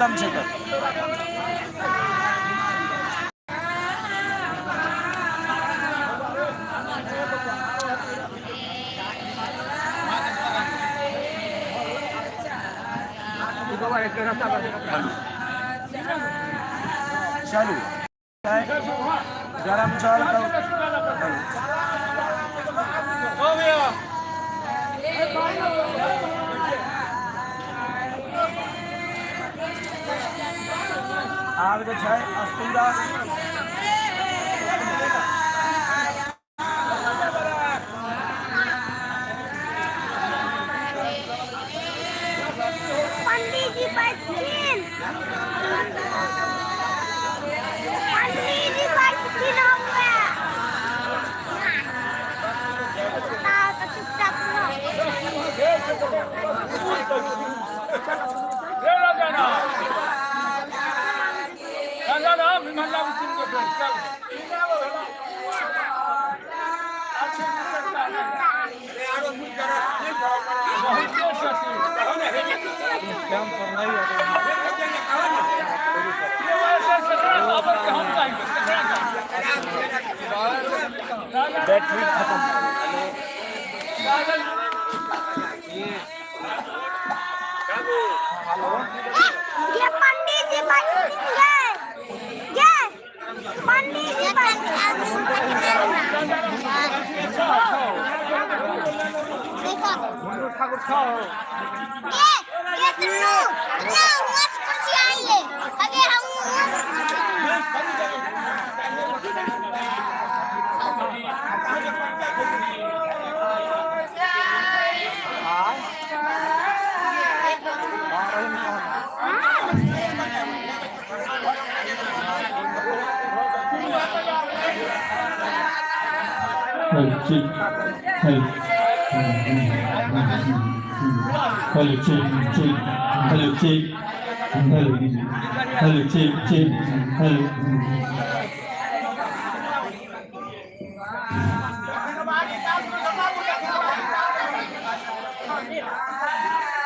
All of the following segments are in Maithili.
खत्म छै तऽ चलू गरम जल आब जे छै अस्तूरा। पंडीजी बैठथिन, पंडीजी बैठथिन। हौवे तऽ चुपचाप। बैटरी खत्म। ये पंडीजी बैठथिन गे, गे पंडीजी बैठथिन। गे गे तुन्नू तुन्नू, हुआं से कुर्सी आई ले अगे, हम हुआं से कुर्सी। Hello, hello, check, check, hello, check, hello, hello, check, check, hello.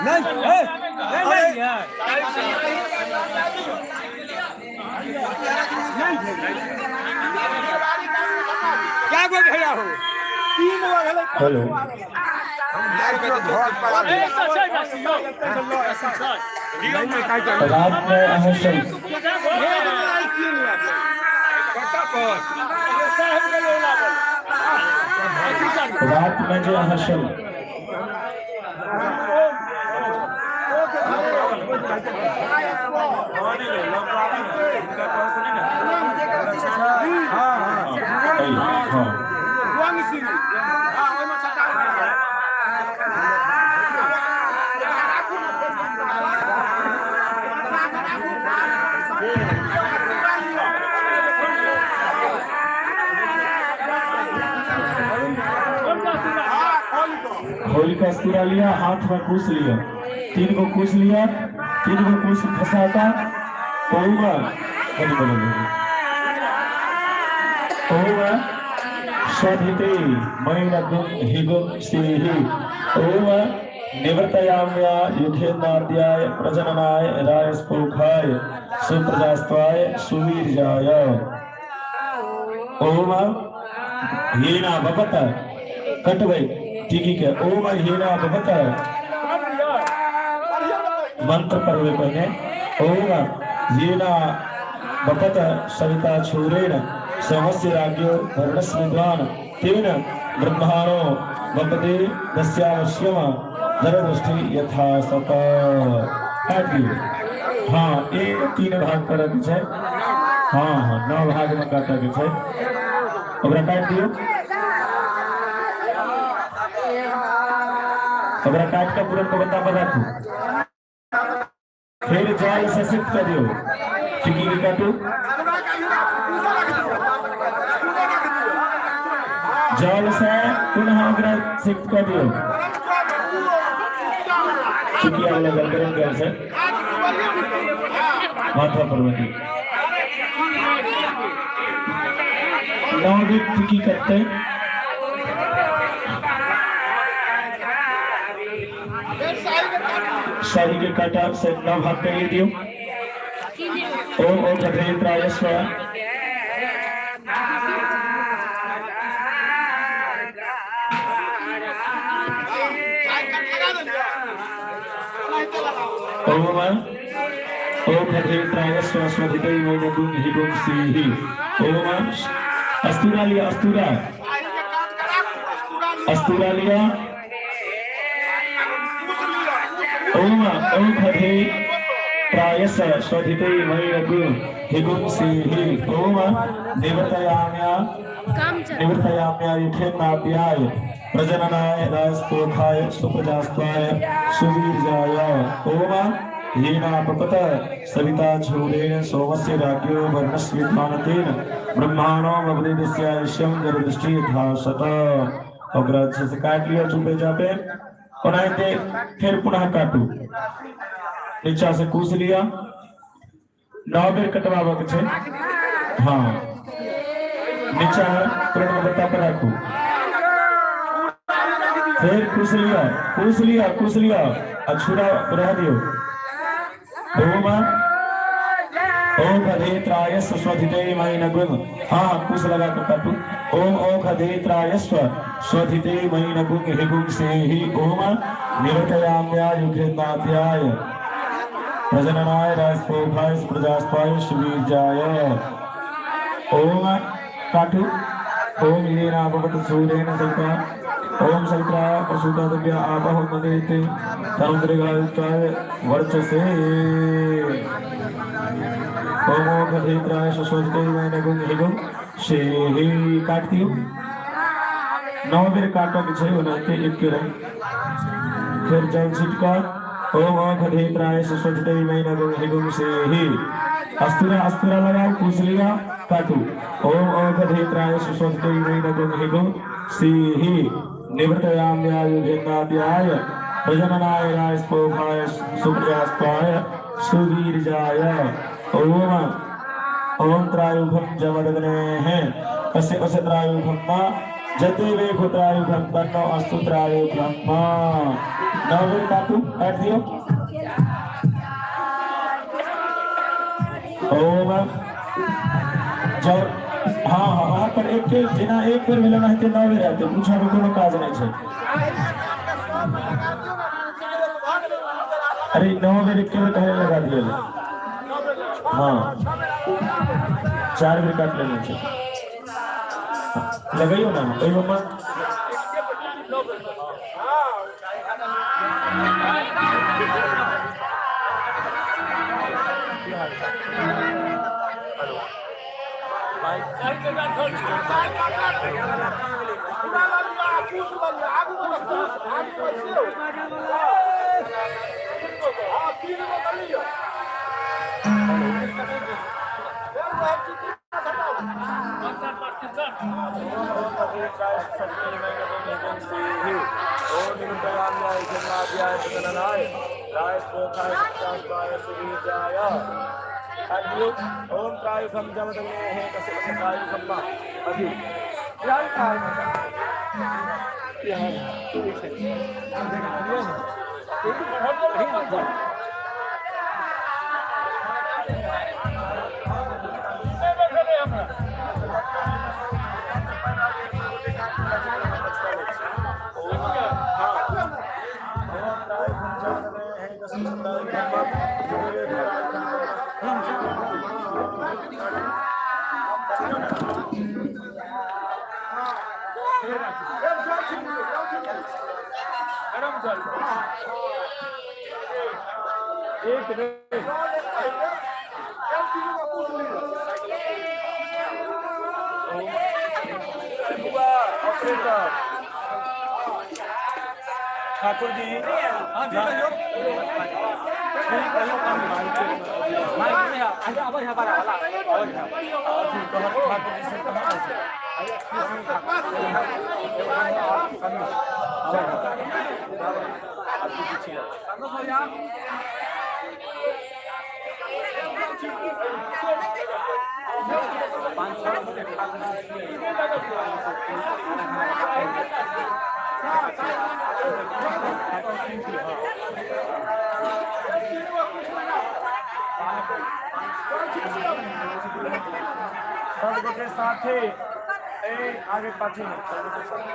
नहीं नहीं नहीं क्या गो भेला हो? तीन गो भेलै। हेलो। रात में अहाँ सब रात में जे अहाँ सब हाँ। होली का अस्तूरा लिया, हाथ में कुश लिया, तीन को कुश लिया, तीन को कुश फंसाता ओम कभी बोलो ओम स्वधिते मैनगुं हिगुं सिहि ओम निवर्तयाम्या युधेनाद्याय प्रजननाय रायस्पोखाय सुप्रजास्त्वाय सुवीर्याय ओम हीना भवत कटबै टीकी के ओम हीना भवत मंत्र पढ़बै पहिने ओम हीना भवत सविता छूरेण सोमस्य राज्ञो वर्णस्य विद्वान तेन ब्रह्माणो वपते दस्यावश्यम जलदृष्टि यथा सत। काटि दियौ। हाँ, एक तीन भाग करऽ के छै। हाँ हाँ, नौ भाग में काटऽ के छै। ओकरा काटि दियौ। ओकरा काटि कऽ पुरनको बत्ता पर राखू। फेर जल से सिक्त कऽ दियौ। टिकी के काटू, जल से पुनः ओकरा सिक्त कऽ दियौ। चुकिया वाला जल, गरम जल से माथा पर बनी नौ दिन टिकी कटतै। शाही के काटा से नौ भाग कर दियौ। ओम ओम खदेत्राय स्व। ओम ओम खदेत्राय स्व स्वधितै वैनगुं हिगुं सीहि। ओम अस्तूरा लिया, अस्तूरा, अस्तूरा लिया। ओम ओम खदेत्राय स्वधितै वैनगुं हिगुं सीहि। ओम निवर्तयाम्या निवर्तयाम्या युखेन्नाभ्याय प्रजननाय राजपोखाय सुप्रजास्त्वाय सुवीर्याय। ओम हीनापपत सविता झूरेण सोमस्य राज्ञो वर्णस्विद्वानतेन ब्रह्माणो भवदेदस्यायुष्यं गरुदृष्टि धासत। ओकरा अच्छे से काट लिया चुपे चापे ओनाहिते फिर पुनः काटू, नीचा से कूस लिया। 9 बेर कटवाबऽ के छै। हाँ, नीचा तुरंत बत्ता पर राखू, फिर कूस लिया, कूस लिया, कूस लिया आ छुरा रह दियो। ओम ओम खदेत्राय स्वधिते मयि गुण। हाँ, कुश लगा के काटू। ओम ओम खदेत्राय स्वधिते मयि गुण हिगुं सेहि। ओम निरतयाम्या युघेनाध्याय प्रजननाय राजपोखाय प्रजास्पाय सुवीर्जाय। ओम काटू। ओम येनाभवत सूर्येण सविता ओम सविता प्रसूता दिव्या आपः मदेते तरुद्रिगायुक्ताय वर्चसे। ओम खदेत्राय सुस्वस्ते गुण हिगुं सेहि। काट दियो। 9 बेर काटऽ के छै, ओनाहिते एक के रही। फिर जल छिटका। ओम खदेत्राय सुस्वस्ते गुण हिगुं सेहि। अस्तुरा, अस्तुरा लगाओ, पूछ लिया, काटू। ओम औषधेत्राय सुस्वस्ते गुण हिगुं सेहि। निवृतयाम्यायुभिन्नाद्याय प्रजननाय राजपोखाय सुप्रजास्पाय सुवीर्जाय। ओम ओम त्रायुभम जमदग्नेः कस्य कस्य त्रायुभम मा जते वेखो त्रायुभम तन्नो अस्तु त्रायुभम मा। 9 बेर काटू, काट दियो। ओम जब हाँ हाँ, वहाँ पर एक के जेना एक बेर भेलै ओनाहिते 9 बेर हेतै, पूछऽ के कोनो काज नहि छै। अरे 9 बेर, एक बेर कहे लगा दिए। हाँ, 4 बेर काट लेने छै। लगैयो ना ओहिमे मत। ओम त्रायुखम जमदग्नेः कस्य कस्य त्रायुखम मा अभी ऑपरेटर ठाकुर जी। ठाकुर जी से कहाँ छै? सब गोटे साथे ए आगे पाछे नहीं, सब गोटे साथे।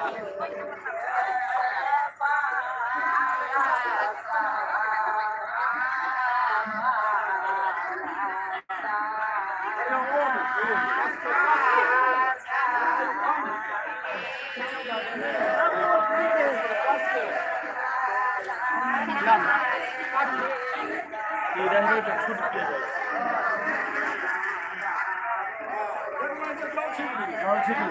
ई रह गई तो छूट के जाए। जल छिटू।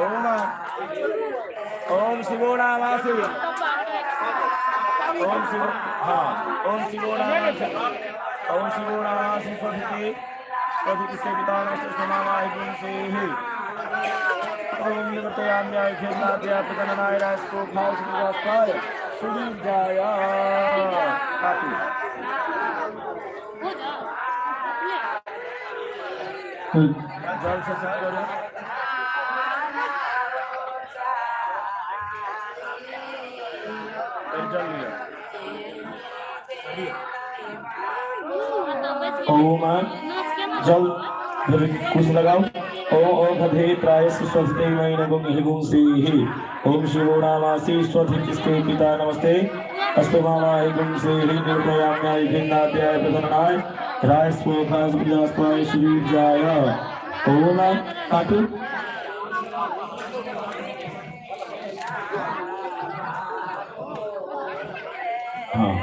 ओम ओम शिवो नामासि। ओम शिव, हाँ, ओम शिवो नामासि। ओम शिवो नामासि स्वधिति स्वधिति सेवितानस्तमामाहि। ओम निवर्तयाम्याय खेमनाथ्या प्रजननाय राजकोखाय सुरास्ताय सुवीर्याय। काफी जल से सिद्ध करो। एक जल लिया। ओम जल कुछ लगाओ। ओम औषधे त्राय स्वस्ति मयि हिगुंसीहि। ओम शिवो नामासि स्वधितिस्ते पिता नमस्ते अस्तु मामाहि गुंसीहि। निर्भयाम्याय भिन्नाद्याय प्रधनाय राय स्पोखाय प्रजास्वाय श्रीजाय। ओम काटू। हाँ,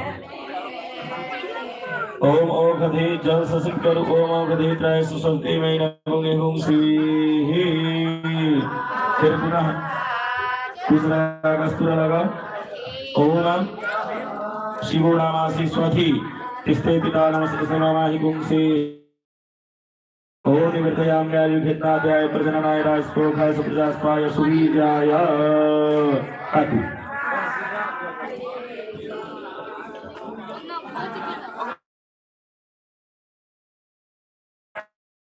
ओम औषधि जल ससित करो। ओम औषधि त्राय स्वस्ति मयि गुंसीहि। फिर पुनः दूसरा कस्तूरा लगाओ। ओम शिवो नामासि स्वधि तिस्ते पिता नमस्ते मामाहि गुंसे। ओम निवर्तयाम्यायुभिन्नाद्याय प्रजननाय राजस्पोखाय सुप्रजास्पाय सुवीर्याय। काटू।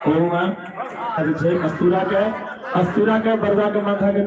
ओम छै कस्तूरा के, कस्तूरा के बरदा के माथा के।